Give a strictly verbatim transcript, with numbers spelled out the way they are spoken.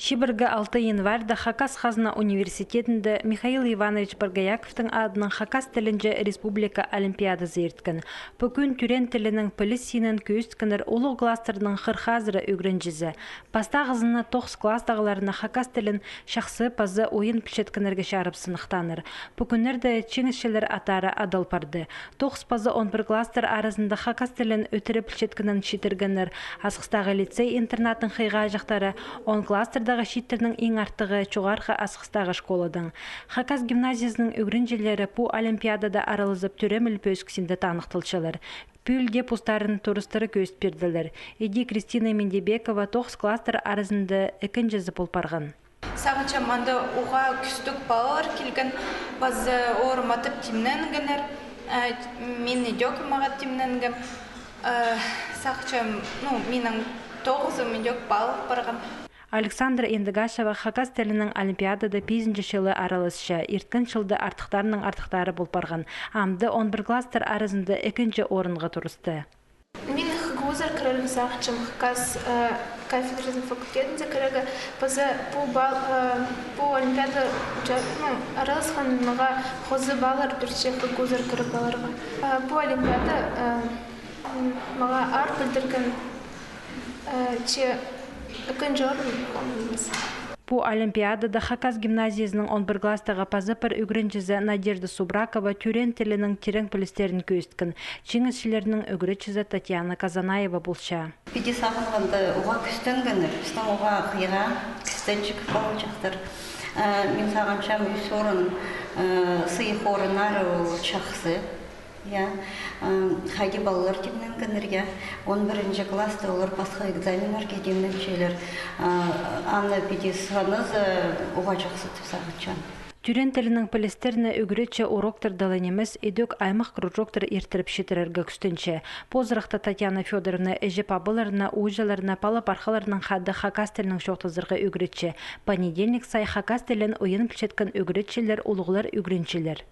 Чибіргі алты январьда Хакас хазна университетінде Михаил Иванович Боргояковтың адынаң хакас тілінҷе республика олимпиадазы ирткен. Пу кӱн тӧреен тілінең піліс синін кӧзіткеннер улуғ класстарның хырых азыра ӱгренҷізі. Пастағызына тоғыс класстағыларны хакас тілін чахсы паза ойын пілчеткеннерге чарып сыныхтааннар. Пу кӱннерде чиңісчілер аттары адал парды. Тоғыс паза он пір класстар аразында хакас тілін ӧтіре пілчеткенін читіргеннер асхыстағы лицей-интернаттың хыйғаҷахтары, он класстардағы чииттернің иң артығы чоғархы асхыстағы школадаң. Хакас гимназиязының ӱгренҷілері пу олимпиадада аралазып, тӧреміл пӧзік синде таныхталчалар. Пӱӱл дее постарын турыстыра кӧзіт пирділер. Іди Кристина Миндебекова тоғыс класстар аразында ікінҷізі пол парған. Сағынчам, анда уғаа кӱстіг палалар килген, паза орым атап тимненгеннер. Э, мин идӧк мағат тимненгем. Э, сағынчам, ну, минің тоғызым идӧк палып парған. Александра Индыгашева хакас тілінең олимпиадада пизінҷі чылы араласча, ирткен чылда артыхтарның артыхтары пол парған. Амды он пір класстар аразында ікінҷі орынға турысты. Мин ХГУ-зар кірерге сағынчам, хакас, э, кафедразының факультетінде кірерге, паза пу бал-, э, пу олимпиада уча-, ну, араласхан мағаа хоза баллар пирче ХГУ-зар кіріп аларға. Э, пу олимпиада, э, м, мағаа аар пілдірген, э, че ікінҷі орын хамнымыз. Пу олимпиадада хакас гимназиязының он пір класстағы паза пір ӱгренҷізі Надежда Субракова тӧреен тілінең тирең пілістерін кӧзіткен. Чиңісчілернің ӱгретчізі Татьяна Казанаева полча. Піди сағынғанда уғаа кӱстенгеннер, пістің уғаа хыйға кӱстенҷік палалар чахтар. Э, мин сағынчам, ӱс орын, э, сыйых орыннар ол чахсы. Я, э, хайди палалар тимненгеннер, я. Он пірінҷі класста олар пасха экзаменнерге тимненчелер. Э, аны піди саназа уғаа чахсы тіп сағынчам. Тӧреен тілінең пілістерні ӱгретчі уроктарда ла нимес, идӧк аймах кружоктар иртіріп читірерге кӱстенче. Позырахта Татьяна Фёдоровна іҷе-пабаларны, ууҷаларны, пала-пархаларнаң хада хакас тілінең чоохтазарға ӱгретче. Понедельник сай хакас тілін ойын пілчеткен ӱгретчілер, улуғлар, ӱгренҷілер.